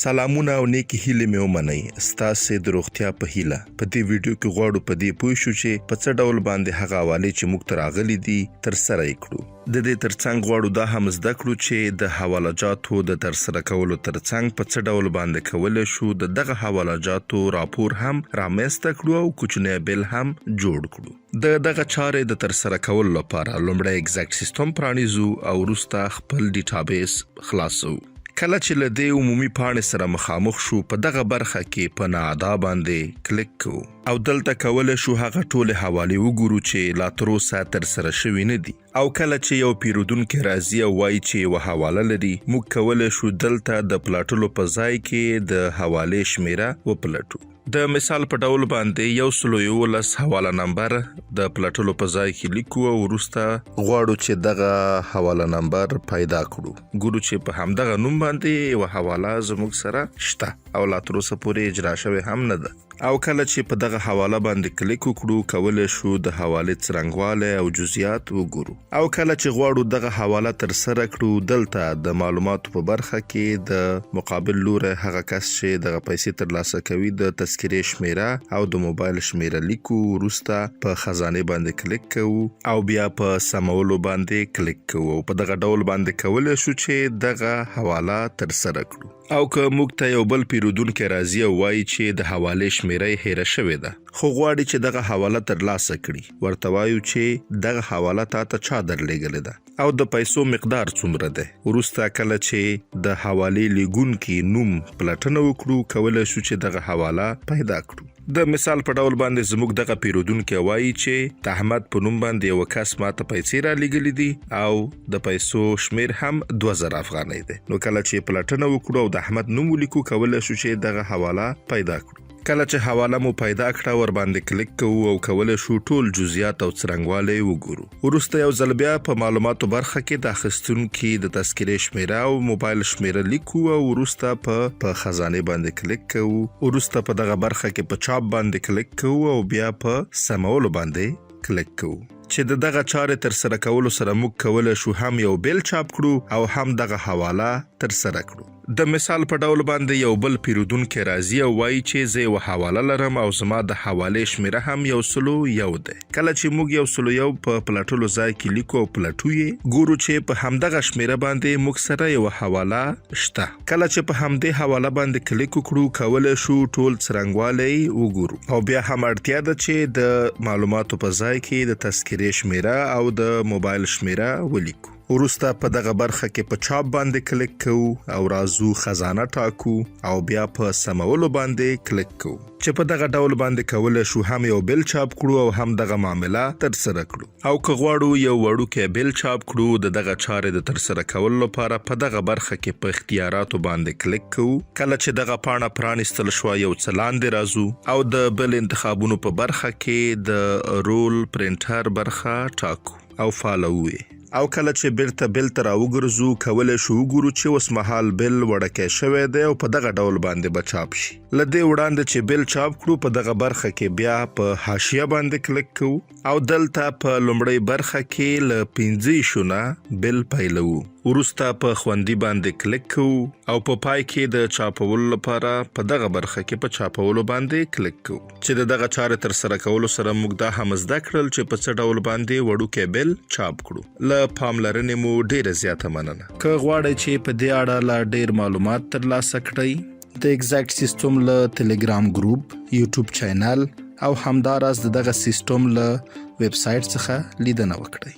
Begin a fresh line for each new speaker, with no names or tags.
سلامونه او نیکې هیلې مې ومنئ. ستاسې د روغتیا په هیله، په دې ویډیو کې غواړو په دې پوه شو چې په څه ډول باندې هغه حوالې چې موږ ته راغلي دي ترسره یې کړو. د دې ترڅنګ غواړو دا هم زده کړو چې د حواله جاتو د ترسره کولو ترڅنګ په څه ډول باندې کولی شو د دغه حواله جاتو راپور هم رامنځته کړو او کوچنی بیل هم جوړ کړو. د دغه چارې د ترسره کولو لپاره لومړی Exact سیستم پرانیزو او وروسته خپل database خلاصوو. کله چې له دې عمومي پاڼې سره مخامخ شو، په دغه برخه کې په ناادا باندې کلیک کوو او دلته کولی شو هغه ټولې حوالې وګورو چې لا تر اوسه ترسره شوې نه دي. او کله چې یو پیرودونکی راځي او وایي چې یوه حواله لري، موږ کولی شو دلته د پلټلو په ځای کې د حوالې شمیره وپلټو. د مثال په ډول باندې 111 حواله نمبر د پلټلو په ځای کې لیکو او وروسته غواړو چې دغه حواله نمبر پیدا کړو. ګورو چې په همدغه نوم باندې یوه حواله زموږ سره شته او لا تر اوسه پورې اجرا شوې هم نه ده. او کله چې په دغه حواله باندې کلیک وکړو، کولی شو د حوالې څرنګوالی او جزئیات وګورو. او کله چې غواړو دغه حواله ترسره کړو، دلته د معلوماتو په برخه کې د مقابل لوری، هغه کس چې دغه پیسې ترلاسه کوي، د تذکرې شمیره او د موبایل شمیره لیکو. وروسته په خزانه باندې کلیک کوو او بیا په سمولو باندې کلیک کوو او په دغه ډول باندې کولی شو چې دغه حواله ترسره کړو. او که موږ ته یو بل پیرودونکی راځي او وایي چې د حوالې شمیره یې هیره شوې ده، خو غواړي چې دغه حواله ترلاسه کړي، ورته وایو چې دغه حواله تا ته چا درلېږلې ده او د پیسو مقدار څومره دی. وروسته کله چې د حوالې لیږونکي نوم پلټنه وکړو، کولی شو چې دغه حواله پیدا کړو. د مثال په ډول باندې زموږ دغه پیرودونکی وایي چې د احمد په نوم باندې یو کس ماته پیسې را لیږلې دي او د پیسو شمیر هم 2000 افغانۍ دی. نو کله چې پلټنه وکړو او د احمد نوم ولیکو، کولی شو چې دغه حواله پیدا کړو. کله چې حواله مو پیدا کړه، ور باندې کلیک کوو او کولی شو ټول جزئیات او څرنګوالی وګورو. وروسته یو ځل بیا په معلوماتو برخه کې د اخیستونکي د تذکرې شمیره او موبایل شمیره لیکو او وروسته په خزانه باندې کلیک کوو. وروسته په دغه برخه کې په چاپ باندې کلیک کوو او بیا په سمولو باندې کلیک کوو، چې د دغه چارې ترسره کولو سره موږ کولی شو هم یو بیل چاپ کړو او هم دغه حواله ترسره کړو. د مثال په ډول باندې یو بل پیرودونکی راځي او وایي چې زه یوه حواله لرم او زما د حوالې شمیره هم 101 دی. کله چې موږ 101 په پلټلو ځای کې لیکو او پلټو یې، ګورو چې په همدغه شمیره باندې موږ سره یوه حواله شته. کله چې په همدې حواله باندې کلیک وکړو، کولی شو ټول څرنګوالی وګورو او بیا هم اړتیا ده چې د معلوماتو په ځای کې د تذکرې شمیره او د موبایل شمیره ولیکو. وروسته په دغه برخه کې په چاپ باندې کلیک کوو او راځو خزانه ټاکو او بیا په سمولو باندې کلیک کوو، چې په دغه ډول باندې کولی شو هم یو بیل چاپ کړو او هم دغه معامله ترسره کړو. او که غواړو یو وړوکی بیل چاپ کړو، د دغه چارې د ترسره کولو لپاره په دغه برخه کې په اختیاراتو باندې کلیک کوو. کله چې دغه پاڼه پرانیستل شوه، یو څه لاندې راځو او د بل انتخابونو په برخه کې د roll printer برخه ټاکو او فعالوو یې. او کله چې بیرته بل ته راوګرځو، کولی شو وګورو چې اوسمهال بل وړکی شوی دی او په دغه ډول باندې به چاپ شي. له دې وړاندې چې بل چاپ کړو، په دغه برخه کې بیا په حاشیه باندې کلیک کوو او دلته په لومړۍ برخه کې له 5 نه بل پیلوو. وروسته په خوندي باندې کلیک کوو او په پای کې د چاپولو لپاره په دغه برخه کې په چاپولو باندې کلیک کوو، چې د دغه چارې ترسره کولو سره موږ دا هم زده کړل چې په څه ډول باندې وړوکی بل چاپ کړو. له پاملرنې مو ډیره زیاته مننه. که غواړئ چې په دې اړه لا ډیر معلومات ترلاسه کړئ، د Exact سیستم له تلګرام ګروپ، یوټیوب چینل او همداراز د دغه سیستم له ویب سایټ څخه لیدنه وکړئ.